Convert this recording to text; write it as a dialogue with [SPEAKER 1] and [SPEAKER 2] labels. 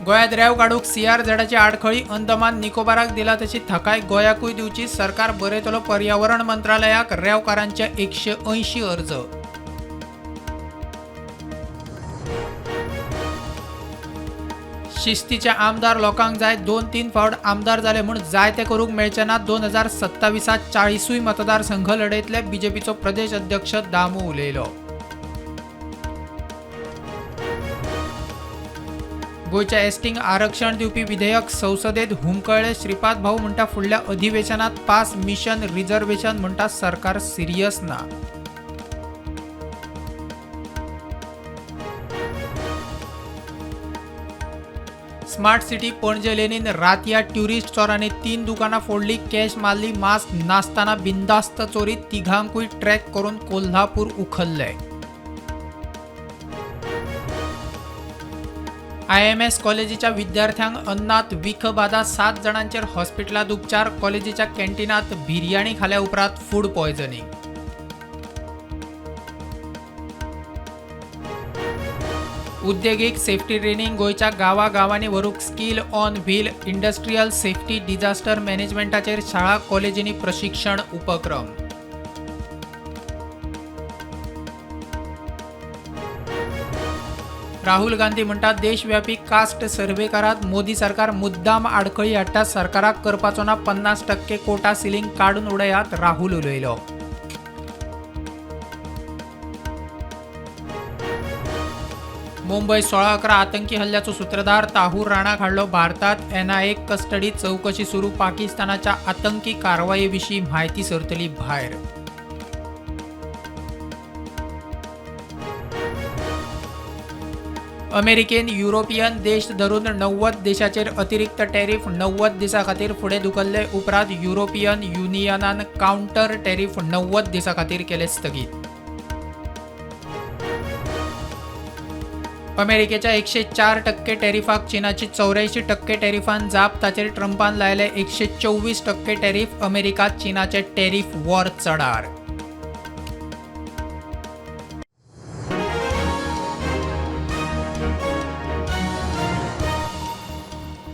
[SPEAKER 1] गोंयांत रेंव काडूंक सीआरझॅडाची आडखळी. अंदमान निकोबाराक दिला तशी थाकाय गोंयाकूय दिवची. सरकार बरयतलो पर्यावरण मंत्रालयाक. रेंवकारांचे 180 अर्ज. शिस्तीचे आमदार लोकांक जाय. 2-3 फावट आमदार जाले म्हूण जाय ते करूंक मेळचे ना. 2027त 40ूय मतदारसंघ लढयतले. बीजेपीचो प्रदेश अध्यक्ष दामू उलयलो. गोंयच्या एसटींक आरक्षण दिवपी विधेयक संसदेत हुमकळ्ळे. श्रीपाद भाऊ म्हणटा फुडल्या अधिवेशनात पास. मिशन रिझर्वेशन म्हणटा सरकार सिरियस ना. स्मार्ट सिटी पणजे लेनीन रातया ट्युरिस्ट चोरांनी 3 दुकानां फोडली. कॅश मारली. मास्क नासतना बिनधास्त चोरी. तिगांकूय ट्रॅक करून कोल्हापूर उखल्ले. आयएमएस कॉलेजीच्या विद्यार्थ्यांक अन्नात विखबादा. 7 जाणांचेर हॉस्पिटलांत उपचार. कॉलेजीच्या कॅन्टीनात बिर्याणी खाल्या उपरांत फूड पॉयझनिंग. उद्देगीक सेफ्टी ट्रेनिंग गोंयच्या गांवागांवांनी व्हरूंक skill on wheel. Industrial safety disaster मॅनेजमेंटाचेर शाळा कॉलेजींनी प्रशिक्षण उपक्रम. राहुल गांधी म्हणटात देशव्यापी कास्ट सर्वे करात. मोदी सरकार मुद्दाम आडखळी हाडटा. सरकाराक करपाचो ना 50% कोटा सिलिंग काडून उडयात. राहुल उलयलो. मुंबय 16/11 आतंकी हल्ल्याचो सूत्रधार ताहूर राणाक हाडलो भारतात. एनआयए कस्टडी चवकशी सुरू. पाकिस्तानाच्या आतंकी कारवायेविशीं म्हायती सरतली भायर. अमेरिकेन युरोपियन देश धरून 90 देशाचेर अतिरिक्त टॅरीफ 90 दिसां खातीर फुडें धुकल्ले. उपरांत युरोपियन युनियनान कावंटर टॅरीफ 90 दिसां खातीर केले स्थगीत. अमेरिकेच्या 104% टॅरिफाक चीनाची 84% टॅरिफान जाप. ताचेर ट्रंपान लायले 124% टॅरीफ. अमेरिका चीनाचे टॅरीफ वॉर चडार.